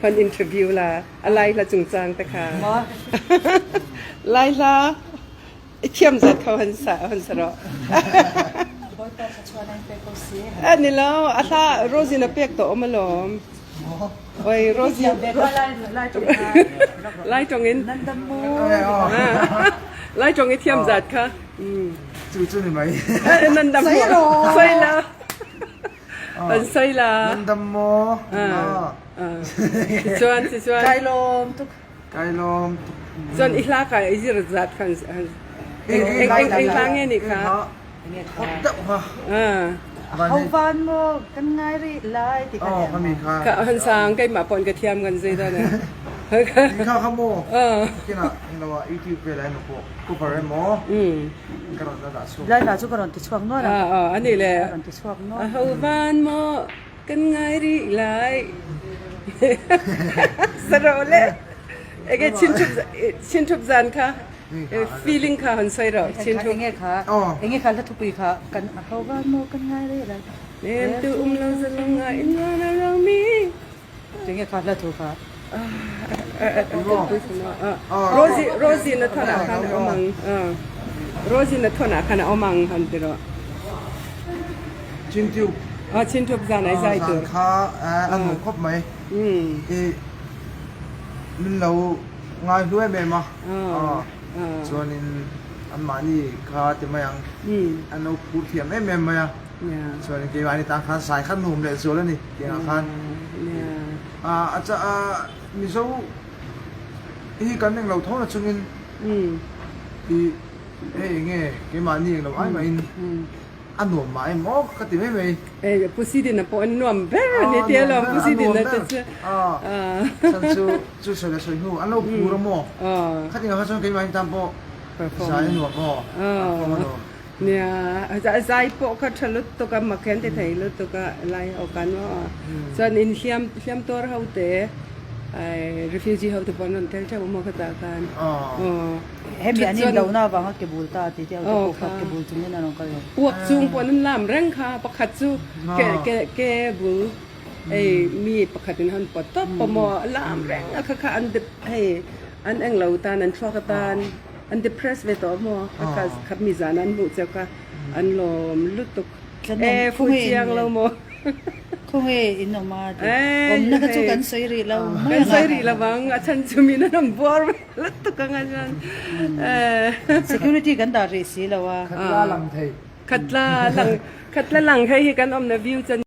Han interview la a lai hla chungchang te kha. Lai hla i thiam zat kho han sa han sa rawh. Bawipa thluachuah nan pe ko si. A ni lo, a hla Rosie na pek tawh awm alawm. Oi Rosie. Lai tawng in. Nan dam mu. Lai tawng i thiam zat kha. Chu chu ni mai. Nan dam mu. Sai la. An sai la. Nan dam maw? Tichuan tichuan. Kai lawm tuk. Kai lawm tuk. Chuan i hla kha i zir zat khan eng eng eng hla nge nih kha? Hot deuh kha. Ho van maw kan ngai rih lai ti kha Oh, kami kha. Ka han sang keimah pawh in ka thiam kan zei dan. Kha kha maw? Kina englo ah YouTube vel ah emaw pawh cover emaw ka rawn la dah chhuak. Lai hla chu ka rawn ti chhuak nual a. Ani le. Ka rawn ti chhuak nual. A ho van maw kan ngai rih lai. Saro le. Ege chin thup chin thup zan kha feeling kha han sawi rawh chin thup. Enge kha enge kha hla thupui kha kan a ho van maw kan ngai rih lai. Nem tu um lo zalong ah in wan a ro mi. Tinge kha hla thu kha. Rosie Rosie na thon ah khan a awm ang. Rosie na thon ah khan a awm ang han ti rawh. Chin tube. Ah chin tube zan ai zai tur. Zan kha a nuam khawp mai. I min lo ngai hlu em em a. Chuanin anmahni kha ti mai ang. An lo phur thiam em em mai a. Chuanin keimahni tan khan sai kha nuam leh zual a ni tiangah khan a cha Mizo hi kan englo tho na chungin i hei enge keimahni englo ai mahin a nuam mah em aw ka ti mai mai. Hei Pu Sidina pawh an nuam ber a ni tia lawm Pu Sidina te chu. Chhan chu chu sawi leh sawi hnu an lo phur a maw khatingah kha chuan keimahni tan pawh zai a nuam aw perform a nuam. Nia, zai pawh kha tha lutuk a, mak hian ti thei lutuk a, lai ho kan maw. Chuan in hliam hliam tuar ho te, refugee ho te pawh an rawn tel theuh maw khatah khan. Aw. Hemi an indohna avanga ke bul ta tih te ho te pawh kha ke bul chungin an rawn kal lo. Puak chung pawh an lam reng kha, pakhat chu ke ke ke bul hei mi pakhat in han pawt tawp pawh maw a lam reng a kha kha an hei an englo tan an thluak atan. An depress ve tawh maw? A ka khap mi zan an hmuh cheu kha an lawm lutuk. E fu chiang lo maw? Khawnge in awm a ti. Awmna kha chu kan sawi rih lo mai ang. Kan sawi rih lo ang, a chhan chu min an rawn buar ve lutuk ang a chuan. Security kan dah rih si lo a. Khatla lang thei. Khatla lang, khatla lang hei hi kan awmna view chu.